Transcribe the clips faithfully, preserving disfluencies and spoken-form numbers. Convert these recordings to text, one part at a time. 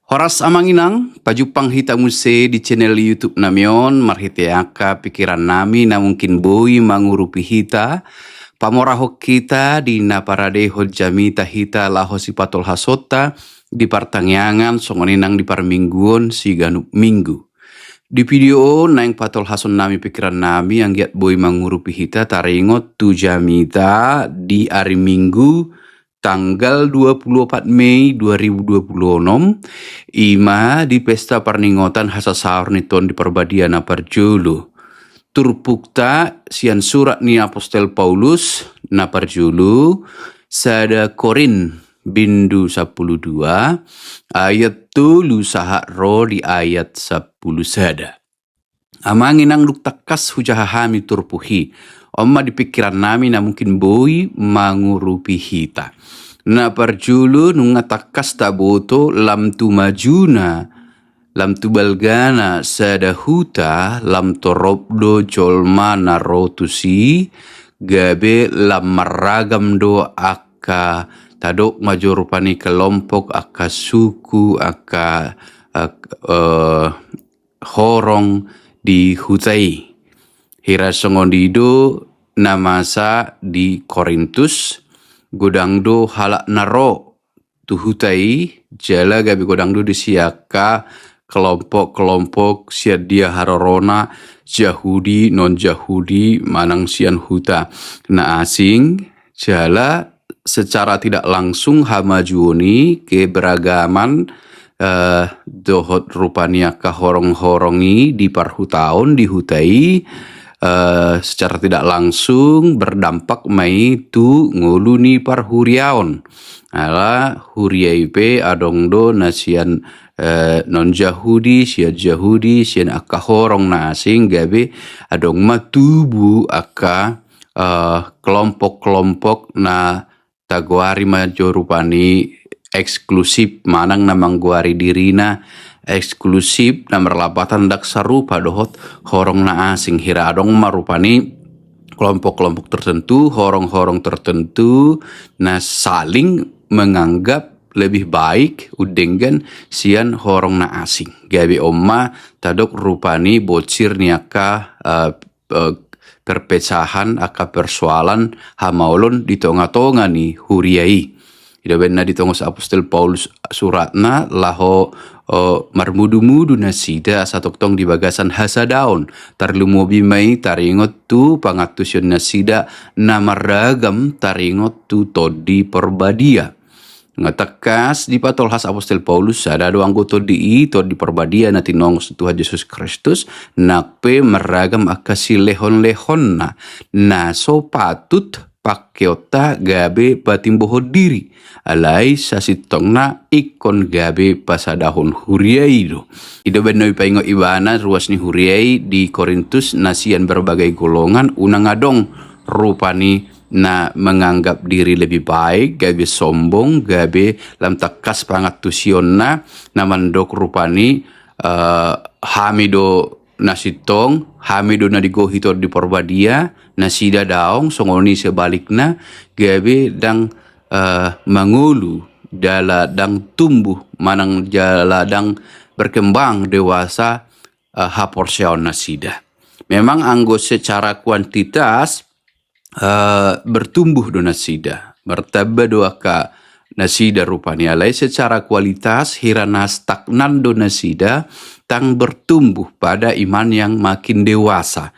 Horas amang inang, pajumpang hita muse di channel YouTube nami on, marhite angka pikiran nami na mungkin boi mangurupi hita, pamorahon hita di na paradehon jamita hita laho sipatolhasonta di partangiangan songon i nang di parmingguon siganup minggu. Di video on naeng patolhason nami pikiran nami anggiat boi mangurupi hita taringot tu jamita di ari Minggu tanggal dua puluh opat Mei dua ribu dua puluh onom, ima di pesta parningotan hasasaor ni Tondi Parbadia na parjolo. Turpukta sian surat ni Apostel Paulus na parjolo, sada Korint bindu sampulu dua, ayat tolu sahat ro di ayat sampulu sada. Amang inang, dung tangkas hujaha hami turpuk i, on ma di pikiran nami na mungkin boi mangurupi hita. Na parjolo, nunga tangkas taboto lam tu majuna, lam tu balgana sada huta, lam torop do jolma na ro tusi, gabe lam marragam do angka, tadok ma jo rupani kelompok, angka suku, angka, ak-, eh, horong di huta i. Hira songon i do na masa di Korintus, godang do halak na ro tu huta i, jala gabe godang do disi angka kelompok-kelompok sian dia harorona, Jahudi, non-Jahudi, manang sian huta na asing, jala secara tidak langsung hamajuon i, keberagaman, eh, dohot rupani angka horong-horong i di parhutaon di huta i, eh, secara tidak langsung berdampak ma i tu ngolu ni parhuriaon. Ala huria i pe adong do na sian, eh, non-Jahudi, sian Jahudi, sian angka horong na asing, gabe adong ma tubu angka, eh, kelompok-kelompok na tagoari ma jo rupani eksklusif, manang na manggoari dirina eksklusif, na marlapatan ndang sarupa dohot horong na asing. Hira adong ma rupani kelompok-kelompok tertentu, horong-horong tertentu, na saling menganggap lebih baik undenggan sian horong na asing. Gabe on ma tadok rupani bocir ni angka, eh, eh, perpecahan, angka persoalan hamaolon di tonga-tonga ni huria i. Ido baen na ditongos Apostel Paulus suratna laho, eh, marmudu-mudu nasida asa tongtong di bagasan hasadaon. Tarlumobi ma i taringot tu pangantusion nasida na marragam taringot tu Tondi Parbadia. Nga tangkas dipatolhas Apostel Paulus, sada do anggo Tondi i, Tondi Parbadia na tinongos Tuhan Jesus Kristus, nang pe marragam angka silehon-lehonna, na so patut pangkeonta gabe patimbohon diri, alai sasintongna ingkon gabe pasadahon huria i do. Ido baen na hupaingot ibana ruas ni huria i di Korintus, na sian berbagai golongan, unang adong rupani na menganggap diri lebih baik, gabe sombong, gabe lam tangkas pangantusionna, na mandok rupani, eh, hami do na sintong, hami do na digohi Tondi Parbadia, nasida daong, songon i sebalikna, gabe ndang, eh, mangolu, jala ndang tumbuh, manang jala ndang berkembang dewasa, eh, haporseaon nasida. Memang anggo secara kuantitas, eh, bertumbuh do nasida, bertambah do angka nasida rupani, alai secara kualitas hira na stagnan do nasida, ndang bertumbuh pada iman yang makin dewasa.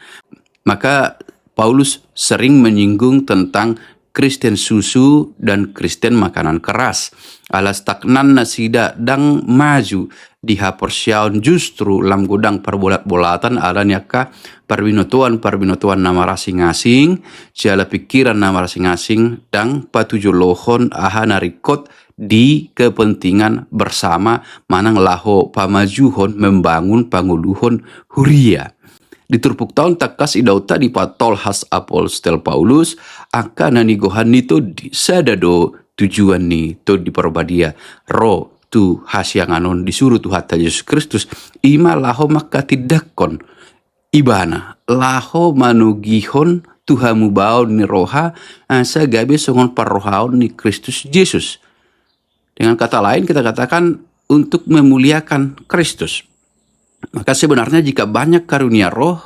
Maka Paulus sering menyinggung tentang Kristen susu dan Kristen makanan keras. Ala stagnan nasida, ndang maju di haporseaon, justru lam godang parbolat-bolatan ala ni angka parbinotoan-parbinotoan na marasing-asing, jala pikiran na marasing-asing, ndang patujolohon aha na ringkot di kepentingan bersama manang laho pamajuhon, membangun, pangoluhon huria. Di turpukta on tangkas idaonta dipatolhas Apostel Paulus angka na nigohan ni Tondi, sada do tujuan ni Tondi Parbadia ro tu hasiangan on, disuru Tuhanta Jesus Kristus, ima laho manghatindanghon ibana, laho manogihon tu hamubaon ni roha, asa gabe songon parrohaon ni Kristus Jesus. Dengan kata lain, kita katakan, untuk memuliakan Kristus. Maka sebenarnya jika banyak karunia roh,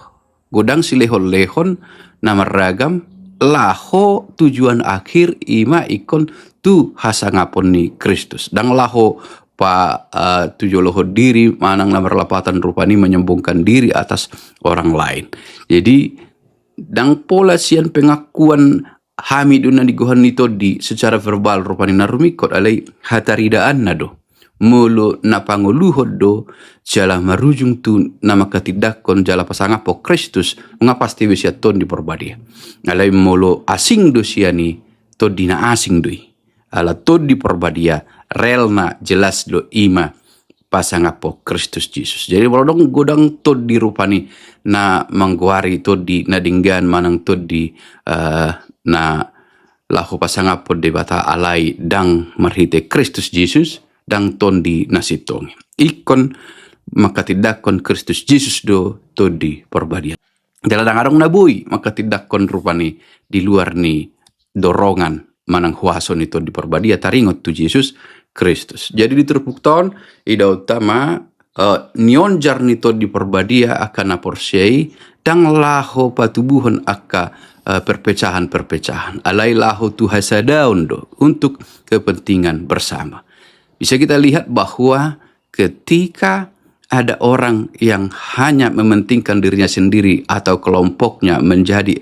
godang silehon-lehon na marragam, laho tujuan akhir i ma ingkon tu hasangapon ni Kristus. Ndang laho pa, eh, tu jolohon diri manang na marlapatan rupani menyombongkan diri atas orang lain. Jadi, ndang pola sian pengakuan hami do na nigohan ni tondi secara verbal rupani na rumingkot, alai hataridaanna do. Molo na pangoluhon do jala marujung tu na mangkatindangkon jala pasangaphon Kristus, nga pasti be sian Tondi Porbadia. Alai molo asing do sian i, tondi na asing do i. Ala Tondi Porbadia, relna jelas do, i ma pasangaphon Kristus Jesus. Jadi molo adong godang tondi rupani na manggoari tondi na denggan manang tondi, eh, na laho pasangaphon Debata alai ndang marhite Kristus Jesus, ndang tondi na sintong i. Ingkon mangkatindangkon Kristus Jesus do Tondi Porbadia. Jala ndang adong na boi mangkatindangkon rupani di luar ni dorongan manang huaso ni Tondi Porbadia, taringot tu Jesus Kristus. Jadi di turpukta on, idaonta ma, eh, nionjar ni Tondi Porbadia angka na porsea i, ndang laho patubuhon angka, eh, perpecahan-perpecahan. Alai laho tu hasadaon do untuk kepentingan bersama. Bisa kita lihat bahwa ketika ada orang yang hanya mementingkan dirinya sendiri atau kelompoknya menjadi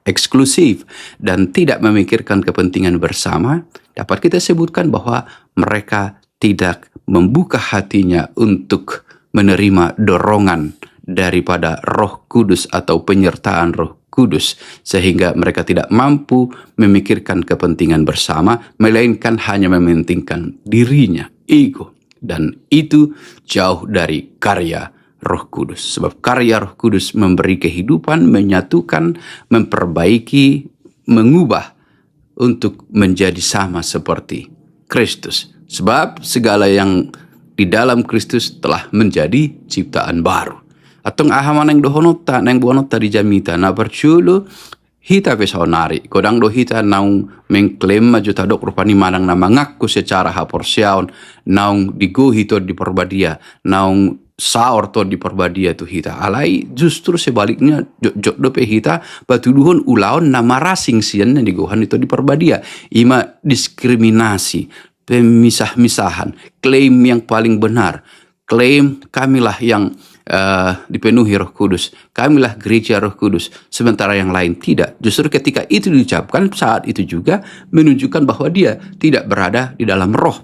eksklusif dan tidak memikirkan kepentingan bersama, dapat kita sebutkan bahwa mereka tidak membuka hatinya untuk menerima dorongan daripada Roh Kudus atau penyertaan Roh Kudus, sehingga mereka tidak mampu memikirkan kepentingan bersama, melainkan hanya mementingkan dirinya, ego. Dan itu jauh dari karya Roh Kudus. Sebab karya Roh Kudus memberi kehidupan, menyatukan, memperbaiki, mengubah untuk menjadi sama seperti Kristus. Sebab segala yang di dalam Kristus telah menjadi ciptaan baru. Antong aha ma naeng dohononta, naeng boanonta di jamita? Na parjolo, hita pe saonari, godang do hita naung mengklaim ma jo tadok rupani manang na mangaku secara haporseaon naung digohi Tondi Porbadia, naung saor Tondi Porbadia tu hita. Alai justru sebaliknya, jotjot dope hita patuduhon ulaon na marasing sian na nigohan ni Tondi Porbadia. I ma diskriminasi, pemisah-misahan, klaim yang paling benar, klaim kamilah yang, eh, dipenuhi Roh Kudus, kamilah gereja Roh Kudus, sementara yang lain tidak. Justru ketika itu diucapkan, saat itu juga menunjukkan bahwa dia tidak berada di dalam Roh.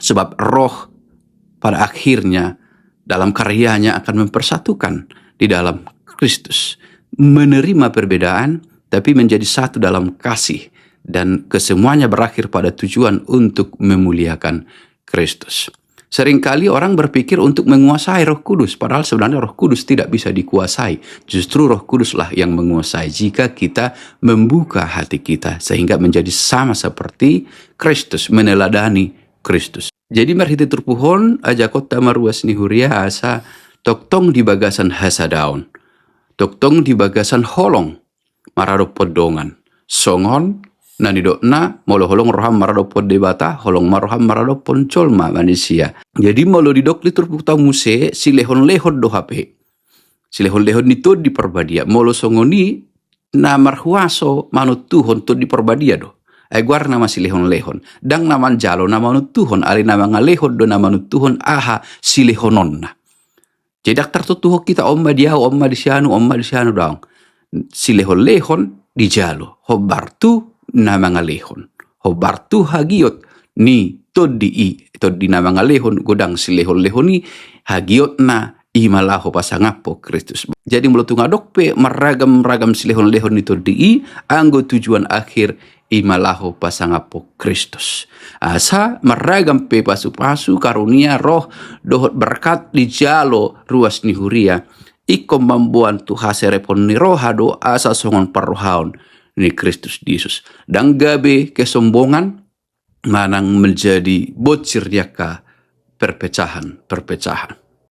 Sebab Roh pada akhirnya dalam karyanya akan mempersatukan di dalam Kristus. Menerima perbedaan, tapi menjadi satu dalam kasih. Dan kesemuanya berakhir pada tujuan untuk memuliakan Kristus. Seringkali orang berpikir untuk menguasai Roh Kudus, padahal sebenarnya Roh Kudus tidak bisa dikuasai. Justru Roh Kuduslah yang menguasai jika kita membuka hati kita sehingga menjadi sama seperti Kristus, meneladani Kristus. Jadi marhite turpuk on, ajakonta ma ruas ni huria asa tongtong di bagasan hasadaon, tongtong di bagasan holong maradophon dongan. Songon na nidokna, molo holong roham maradophon Debata, holong ma roham maradophon jolma, manusia. Jadi molo didok di turpukta muse, silehon-lehon do hape. Silehon-lehon ni Tondi Porbadia. Molo songon i, na marhuaso manontuhon Tondi Porbadia do. Ai goarna ma silehon-lehon. Ndang na manjalo na manontuhon, alai na mangalehon do na manontuhon aha silehononna. Jadi ndang tartontuhon hita on ma di ahu, on ma di si anu, on ma di si anu, daong. Silehon-lehon dijalo, hombar tu na mangalehon. Hombar tu hagiot ni tondi i, tondi na mangalehon godang silehon-lehon i, hagiotna i ma laho pasangaphon Kristus. Jadi molo tung adong pe marragam-ragam silehon-lehon ni tondi i, anggo tujuan akhir i ma laho pasangaphon Kristus. Asa marragam pe pasu-pasu, karunia, roh, dohot berkat dijalo ruas ni huria, ingkon mamboan tu haserepon ni roha do asa songon parrohaon ni Kristus Jesus. Ndang gabe kesombongan, manang menjadi bocir di angka perpecahan-perpecahan.